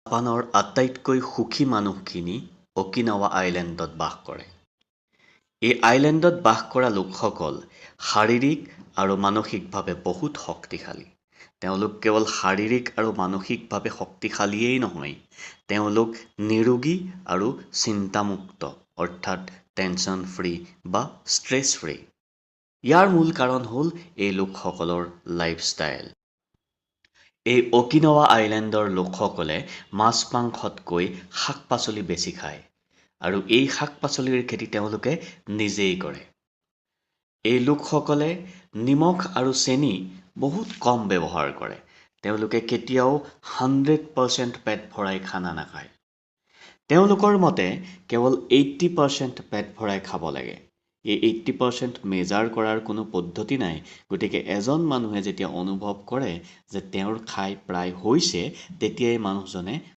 জাপানৰ আটাইতকৈ সুখী মানুহখিনি অকিনাৱা আইলেণ্ডত বাস কৰে। এই আইলেণ্ডত বাস কৰা লোকসকল শাৰীৰিক আৰু মানসিকভাৱে বহুত শক্তিশালী। তেওঁলোক কেৱল শাৰীৰিক আৰু মানসিকভাৱে শক্তিশালীয়েই নহয়, তেওঁলোক নিৰোগী আৰু চিন্তামুক্ত, অৰ্থাৎ টেনশ্যন ফ্ৰী বা ষ্ট্ৰেছ ফ্ৰী। ইয়াৰ মূল কাৰণ হ'ল এই লোকসকলৰ লাইফষ্টাইল। এই অকিনাৱা আইলেণ্ডৰ লোকসকলে মাছ মাংসতকৈ শাক পাচলি বেছি খায় আৰু এই শাক পাচলিৰ খেতি তেওঁলোকে নিজেই কৰে। এই লোকসকলে নিমখ আৰু চেনি বহুত কম ব্যৱহাৰ কৰে। তেওঁলোকে কেতিয়াও 100% পেট ভৰাই খানা নাখায়। তেওঁলোকৰ মতে কেৱল 80% পেট ভৰাই খাব লাগে। এই 80% মেজাৰ কৰাৰ কোনো পদ্ধতি নাই। গতিকে এজন মানুহে যেতিয়া অনুভৱ কৰে যে তেওঁৰ খাই প্ৰায় হৈছে, তেতিয়াই মানুহজনে